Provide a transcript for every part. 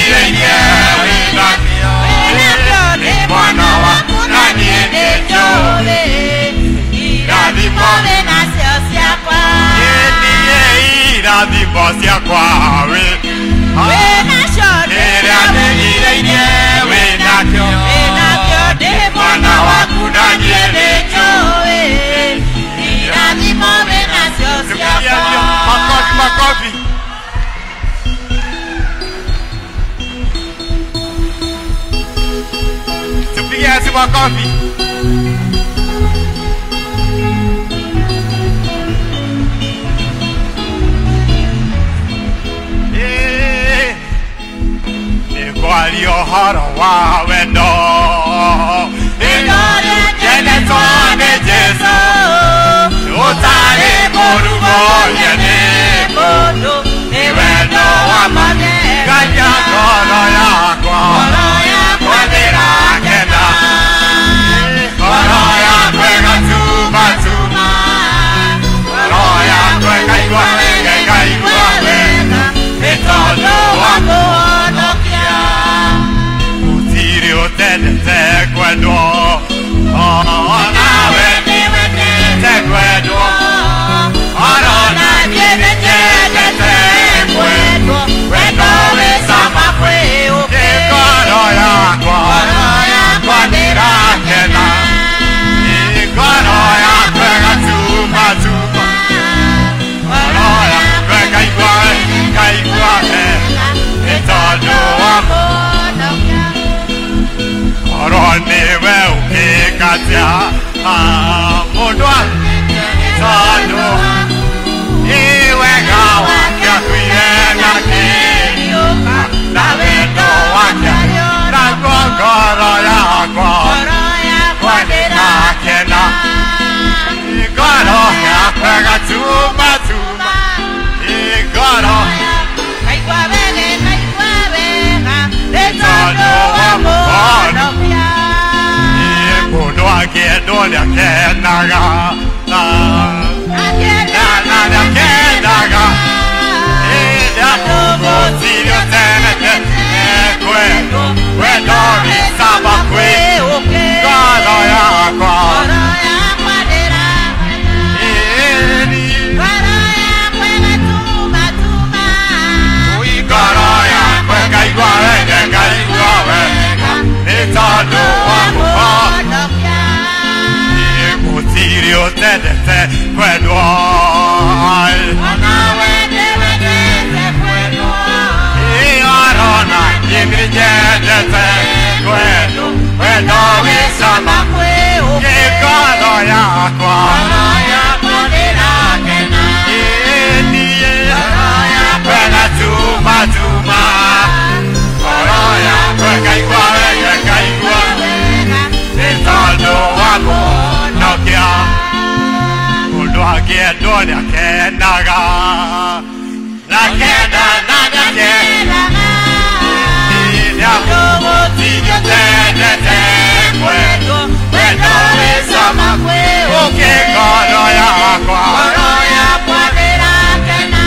ndĩrirĩirie wĩnakĩo nĩ mwana waku na niĩ nĩnjũĩ irathimo wĩnacio ciakwa niĩ irathimo ciakwa wĩ wĩnacio rĩrĩa ndĩrirĩirie wĩnakĩo wĩnakĩo ndĩ mwana waku na niĩ nĩnjũĩ irathimo wĩnacio ciakwa. Makofi, makofi. Tupige Yesu makofi. Eh, nĩngwaria ũhoro wa wendo Nyendetwo nĩ Jesũ ũtarĩ mũrugũrie nĩ Mũndũ nĩ wendo wa Nganya ngoro yakwa Ngoro yakwa nĩrakena ngoro yakwa ĩgatumatuma ngoro yakwa ĩkaigua wega ĩkaigua wega nĩ tondũ wa kũhonokia. Gũtirĩ ũtendete kwendwo onawe Nĩwendete kwendwo Orona niĩ nĩnyendete kwendwo wendo wĩ cama kwĩ ũkĩ. Ngoro yakwa Ngoro yakwa nĩrakena ngoro yakwa ĩgatumatuma ngoro yakwa ĩkaigua ĩkaigua wega nĩ tondũ wa kũhonokia. Ngoro nĩwe ũgĩkatia mũndũ tondũ nĩ wega wake akuire na Kĩriũka na wendo wake naguo ngoro yakwa Ngoro yakwa nĩrakena ngoro yakwa ĩgatumatuma ngoro Kaigua wega, kaigua wega, nĩ tondũ wa kũhonokia. Mũndũ akĩendwo nĩakenaga na na nĩakenaga gũtirĩ ũtendete kwendwo wendo wĩ cama kwĩ ngoro yakwa Ngoro yakwa nĩrakena. ĩni Ngoro yakwa ĩgatumatuma. Ngoro yakwa ĩkaigua wega ĩkaigua wega nĩ tondũ wa Kũhonokia. Gũtirĩ ũtendete kwendwo Onawe nĩwendete kwendwo. Arona niĩ nĩnyendete kwendwo wendo wĩ cama kwĩ ũkĩ. Ngoro yakwa Ngoro yakwa nĩrakena. Niĩ yakwa ĩgatumatuma ngoro yakwa ĩkaigua wega ĩkaigua Wega. nĩ tondũ wa kũhonokia mũndũ akĩendwo nĩakenaga nakenda na nĩakenaga nĩagũtirĩ ũtendete kwendwo wendo wĩ cama ũkĩ ngoro yakwa Ngoro yakwa nĩrakena.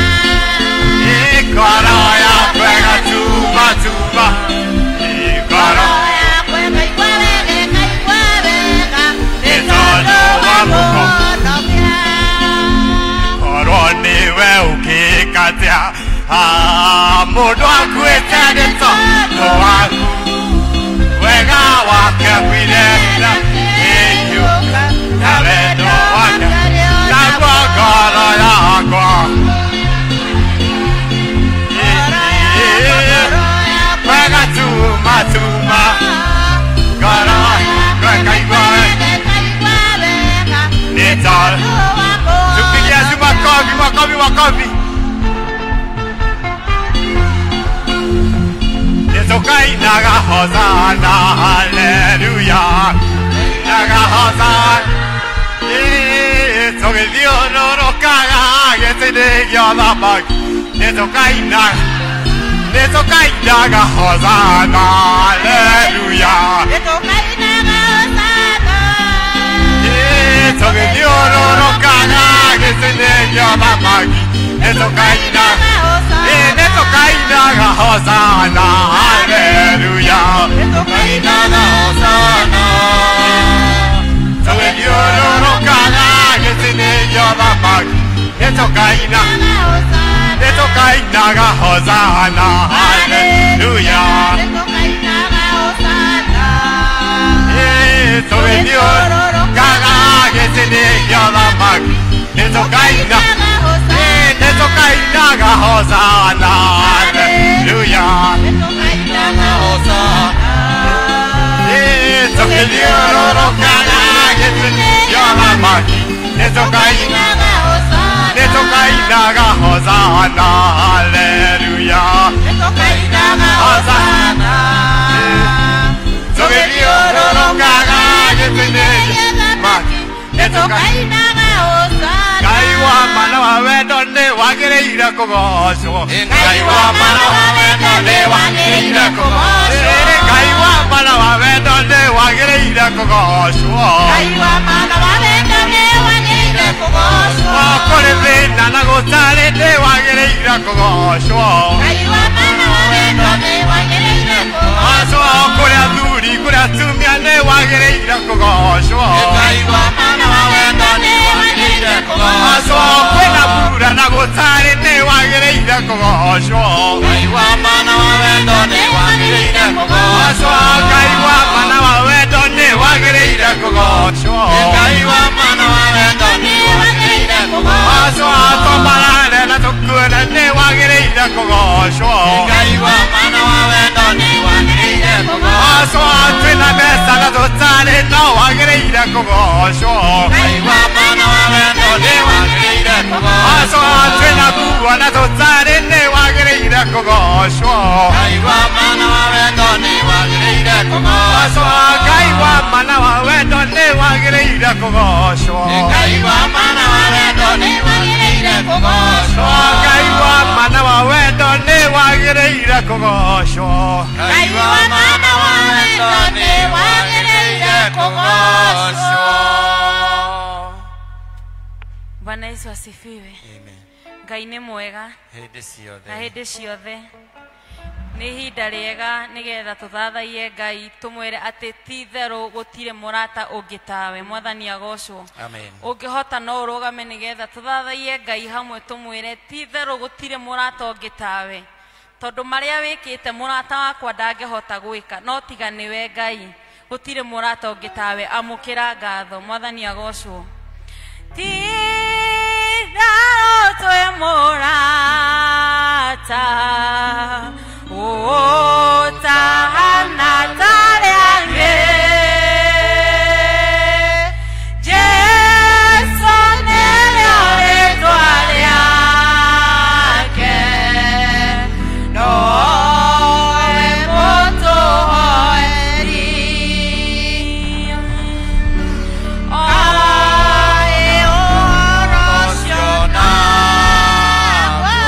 Ngoro yakwa ĩgatumatuma ngoro Ngoro yakwa ĩkaigua wega, ĩkaigua wega, nĩ Nĩ tondũ tondũ wa wa kũhonokia. kũhonokia. Korwo nĩwe ũgĩkatia mũndũ akuĩte nĩ tondũ waku wega wake akuire na kĩhiũka na wendo wake naguo ngoro yakwa wega tumatuma ngoro yakwa ĩkaigua wega nĩ tondũ Tupigie Yesu makofi, makofi, makofi. Nĩtũkainaga hosana haleluya naga hosana tũgĩthiũrũrũkaga gĩtĩ-inĩ gĩa ũthamaki nĩtũkainaga nĩtũkainaga hosana haleluya tũgĩthiũrũrũkaga gĩtĩ-inĩ gĩa ũthamaki nĩtũkainaga nĩtũkainaga hosana. Netokainaga Hosana. Tũgĩthiũrũrũkaga gĩtĩ-inĩ gĩa ũthamaki, nĩtũkainaga Hosana, haleluya. Tũgĩthiũrũrũkaga gĩtĩ-inĩ gĩa ũthamaki, nĩtũkainaga Hosana, haleluya. Tũgĩthiũrũrũkaga gĩtĩ-inĩ gĩa ũthamaki, nĩtũkainaga Hosana, haleluya. Hosana. Tũgĩthiũrũrũkaga gĩtĩ-inĩ gĩa ũthamaki, Ngai wa mana wa wendo nĩ wagĩrĩire kũgocwo. Ngai wa mana wa wendo nĩ wagĩrĩire kũgocwo. Ngai wa mana wa wendo nĩ wagĩrĩire kũgocwo. Kũrĩ thĩna na gũtarĩ nĩ wagĩrĩire kũgocwo. Aco kũrĩ athuri kũrĩ atumia nĩ wagĩrĩire kũgocwo. Aco kwĩna mbura na gũtarĩ nĩ wagĩrĩire kũgocwo. Aco Ngai wa mana wa wendo nĩ wagĩrĩire kũgocwo. Aco tũmarare na tũkuone nĩ wagĩrĩire kũgocwo. Aco twĩna mbeca na tũtarĩ no wagĩrĩire kũgocwo. Aco twĩna nguo na tũtarĩ nĩ wagĩrĩire kũgocwo. Aco Ngai wa mana wa wendo nĩ wagĩrĩire kũgocwo. Ngai wa mana wa wendo nĩ wagĩrĩire kũgocwo. Bwana Yesu asifiwe. Ngai nĩ mwega Hĩndĩ ciothe. na hĩndĩ ciothe. Nĩ ihinda rĩega nĩgetha tũthathaiye Ngai tũmwĩre atĩ ti itherũ gũtirĩ mũrata ũngĩ tawe. Mwathani agocwo. Amen. Ũngĩhota no ũrũgame nĩgetha tũthathaiye Ngai hamwe tũmwĩre ti itherũ gũtirĩ mũrata ũngĩ tawe, tondũ marĩa wĩkĩte mũrata wakwa ndangĩhota gwĩka, no tiga nĩwe Ngai. Gũtirĩ mũrata ũngĩ tawe. Amũkĩra ngatho. Mwathani agocwo. Ti itherũ twĩ mũrata ũtahana tarĩ angĩ, Jesũ nĩrĩo rĩtwa rĩake, nowe mũtũhoeri. Oĩ ũhoro ũcio naguo,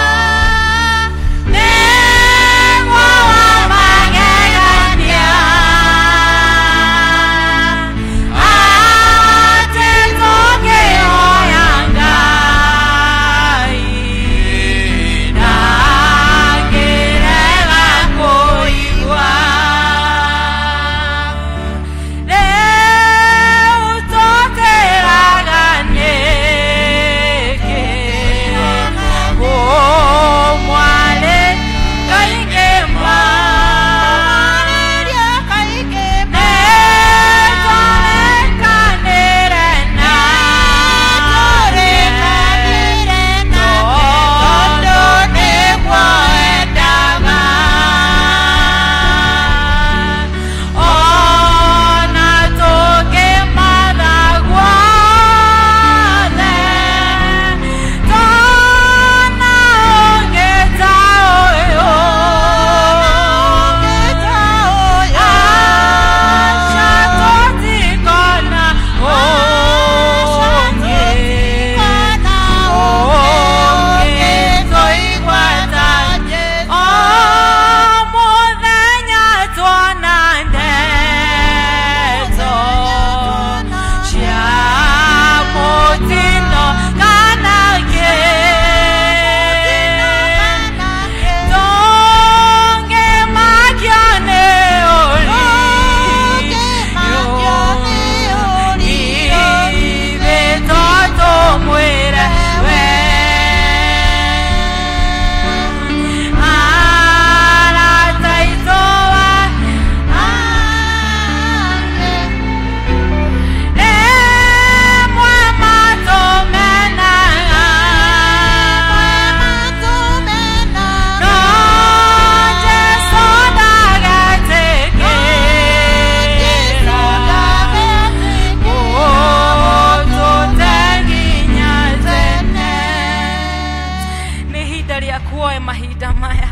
akuoe mahinda maya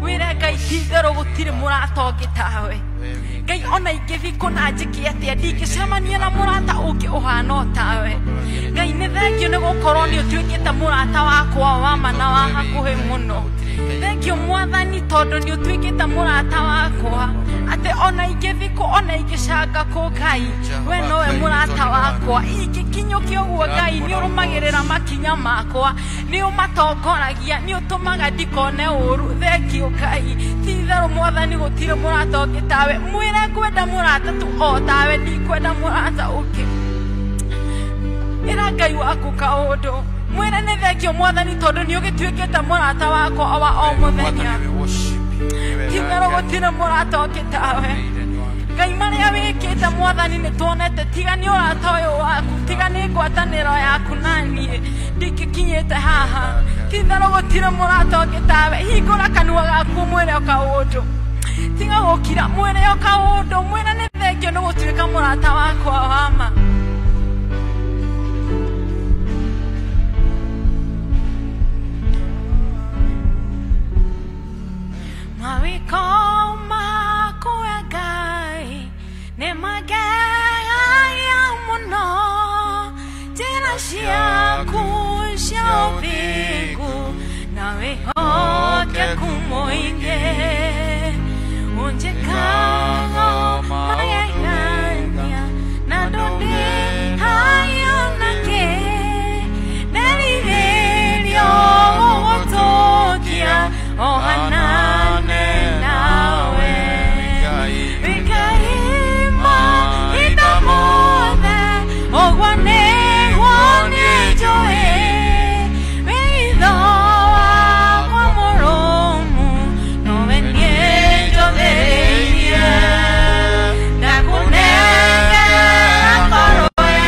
wĩre Ngai ti-itherũ gũtirĩ mũrata ũngĩ tawe Ngai ona ingĩthiĩ kũna njĩke atĩa ndingĩcemania na mũrata ũngĩ ũhana o tawe Ngai nĩ thengio nĩ gũkorwo nĩ ũtuĩkĩte mũrata wakwa wa ma na wa hakuhĩ mũno thengio Mwathani tondũ nĩ ũtuĩkĩte mũrata wakwa atĩ ona ingĩthiĩ kũ ona ingĩcanga kũ Ngai we nowe mũrata wakwa ingĩkinyũkia ũguo Ngai nĩ ũrũmagĩrĩra makinya makwa nĩ ũmatongoragia nĩ ũtũmaga ndikone ũru thengio Ngai ti-itherũ Mwathani gũtirĩ mũrata ũngĩ tawe mwĩre ngwenda mũrata tu o tawe ndikwenda mũrata ũngĩ ĩra Ngai waku kaũndũ mwĩre nĩ thengio Mwathani tondũ nĩ ũgĩtuĩkĩte mũrata wakwa wa o mũthenya ti-itherũ gũtirĩ mũrata ũngĩ tawe Ngai marĩa wĩkĩte Mwathani nĩ tuonete tiga nĩ ũrata ũyũ waku tiga nĩ ngwatanĩro yaku na niĩ ndingĩkinyĩte haha ti-itherũ gũtirĩ mũrata ũngĩ tawe hingũra kanua gaku mwĩre o kaũndũ tiga gũkira mwĩre o kaũndũ mwĩre nĩ thengio nĩ gũtuĩka mũrata wakwa wa ma mawĩko maku Ngai nĩ magegagia mũno njĩra ciaku cia ũthingu na wĩhokeku mũingĩ unjĩkaga magegania na ndũndĩhayo nakĩ nderirĩrio gũgũtũkia o hanane nawe Ngai mahinda mothe ũguo nĩguo niĩ njũĩ wĩitho wakwa mũrũmu nowe niĩ njũthĩrĩirie ndakũnengera ngoro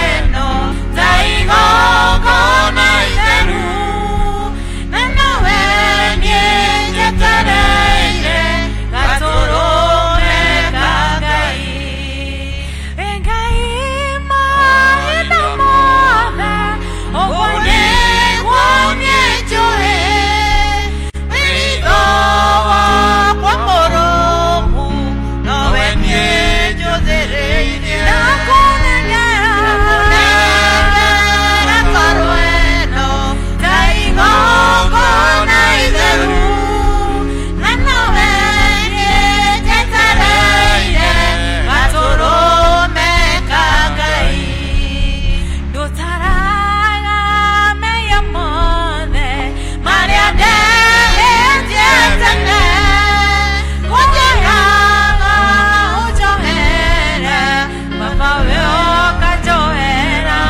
ĩno ta igongona itheru na nowe niĩ njetereire gatũrũme ka Ngai Ngai mahinda mothe ũguo nĩguo niĩ njũĩ wĩitho wakwa mũrũmu nowe niĩ njũthĩrĩirie ndakũnengera ngoro ĩno ta igongona itheru na nowe niĩ njetereire gatũrũme ka Ngai ndũtaraga mehia mothe marĩa ndehĩtie tene kũnjohaga ũnjohere baba we ũkanjohera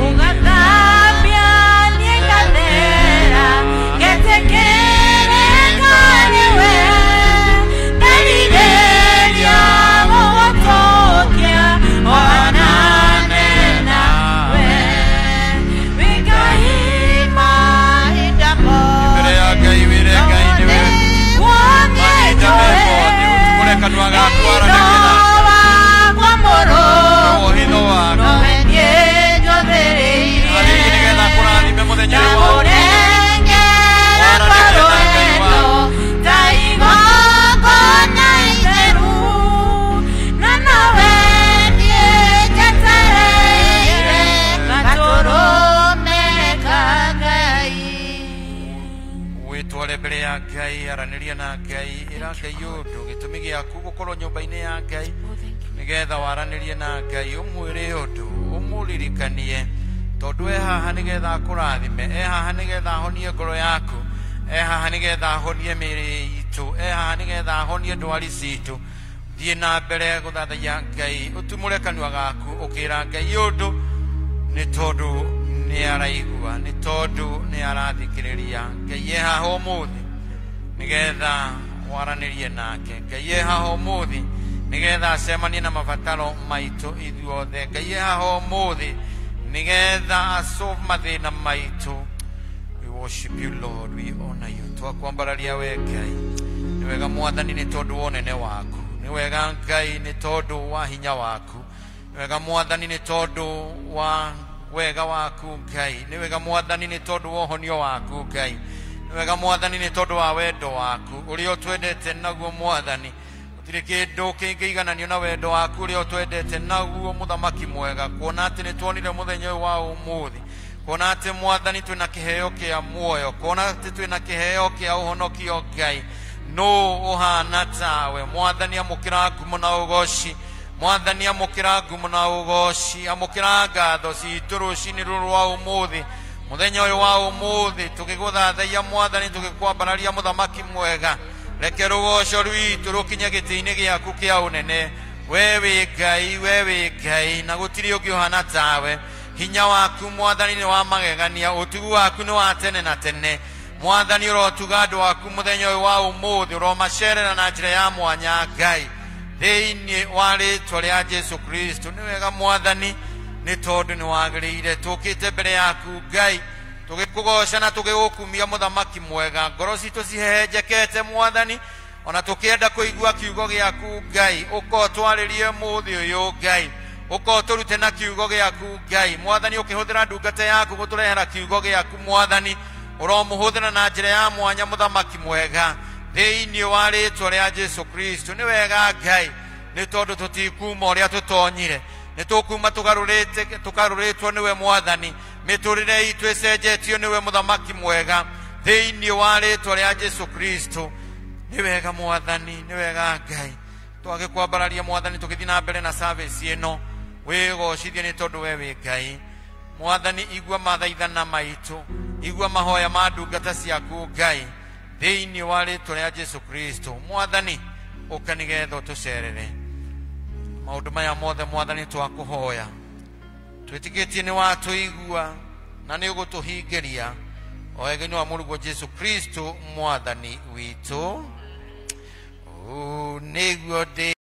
ũgathambia niĩ ngathera ngetĩkĩrĩka nĩwe nderirĩria gũgũtũkia o hanane nawe wĩ Ngai mahinda Mbere ya Ngai wĩre Ngai nĩwe mahinda me mothe ũtumũre kanua gaku waranĩrie nake nĩwe ũhitho waku arĩrie nĩgetha akũrathime mũthenya ũyũ wa ũmũthĩ waranĩrie na Ngai waku wĩtware mbere ya Ngai aranĩria na Ngai ĩra Ngai ũndũ gĩtũmi gĩaku gũkorwo nyũmba-inĩ ya Ngai nĩgetha waranĩrie na Ngai ũmwĩre ũndũ ũmũririkanie tondũ e haha nĩgetha akũrathime e haha nĩgetha ahonie ngoro yaku e haha nĩgetha ahonie mĩĩrĩ itũ e haha nĩgetha ahonie ndwari citũ thiĩ na mbere gũthathaiya Ngai ũtumũre kanua gaku ũkĩra Ngai ũndũ nĩ tondũ nĩ araigua nĩ tondũ nĩ arathikĩrĩria Ngai e haha ũmũthĩ nĩgetha waranĩrie nake Ngai e haha ũmũthĩ nĩgetha acemanie na mabataro maitũ ithuothe Ngai e haha ũmũthĩ nĩgetha asolve mathĩna maitũ. We worship you Lord, we honor you. Twakwambararia we Ngai nĩ wega Mwathani nĩ tondũ wa ũnene waku nĩ wega Ngai nĩ tondũ wa hinya waku nĩ wega Mwathani nĩ tondũ wa wega waku Ngai nĩ wega Mwathani nĩ tondũ wa ũhonio waku Ngai Wega mwathani nĩ tondũ wa wendo waku ũrĩa ũtwendete naguo mwathani. Gũtirĩ kĩndũ kĩngĩigananio na wendo waku ũrĩa ũtwendete naguo mũthamaki mwega, kuona atĩ nĩ tuonire mũthenya ũyũ wa ũmũthĩ, kuona atĩ mwathani twĩna kĩheo kĩa muoyo, kuona atĩ twĩna kĩheo kĩa ũhonokio Ngai. Nũ ũhana tawe mwathani? Amũkĩra ngumo na ũgoci mwathani, amũkĩra ngumo na ũgoci, amũkĩra ngatho citũ rũcinĩ rũrũ rwa ũmũthĩ, mũthenya ũyũ wa ũmũthĩ, tũgĩgũthathaiya mwathani, tũgĩkwambararia mũthamaki mwega. Reke rũgoco rwitũ rũkinye gĩtĩ-inĩ gĩaku kĩa ũnene. We wĩ Ngai, we wĩ Ngai, na gũtirĩ ũngĩ ũhana tawe. Hinya waku mwathani nĩ wa magegania, ũtugu waku nĩ wa tene na tene. Mwathani ũrotuga andũ aku mũthenya ũyũ wa ũmũthĩ, ũromacerera na njĩra ya mwanya Ngai, thĩinĩ wa rĩtwa rĩa Jesu Kristo. Nĩ wega mwathani, nĩ tondũ nĩ wagĩrĩire. Tũkĩte mbere yaku Ngai, tũgĩkũgoca na tũgĩgũkumia mũthamaki mwega. Ngoro citũ cihehenjekete mwathani, ona tũkĩenda kũigua kiugo gĩaku Ngai. Ũka ũtwarĩrie mũthĩ ũyũ Ngai, ũka ũtũrute na kiugo gĩaku Ngai. Mwathani, ũkĩhũthĩra ndungata yaku gũtũrehera kiugo gĩaku mwathani, ũromũhũthĩra na njĩra ya mwanya mũthamaki mwega, thĩinĩ wa rĩtwa rĩa Jesu Kristo. Nĩ wega Ngai, nĩ tondũ tũtikuma ũrĩa tũtonyire, nĩ tũkuma tũgarũrĩtwo nĩwe mwathani, mĩtũrĩre itũ ĩcenjetio nĩwe mũthamaki mwega, thĩinĩ wa rĩtwa rĩa Jesu Kristo. Nĩ wega mwathani, nĩ wega Ngai. Twagĩkwambararia mwathani, tũgĩthiĩ na mbere na service ĩno, wĩgocithie nĩ tondũ we wĩ Ngai. Mwathani, igua mathaithana maitũ, igua mahoya ma ndungata ciaku Ngai, thĩinĩ wa rĩtwa rĩa Jesu Kristo. Mwathani, ũka nĩgetha ũtũcerere. Maũndũ maya mothe mwathani twakũhoya, twĩtĩkĩtie nĩ watũigua na nĩ ũgũtũhingĩria, o wega-inĩ wa mũrũguo Jesu Kristo mwathani witũ. Ũũ nĩguo ndĩ.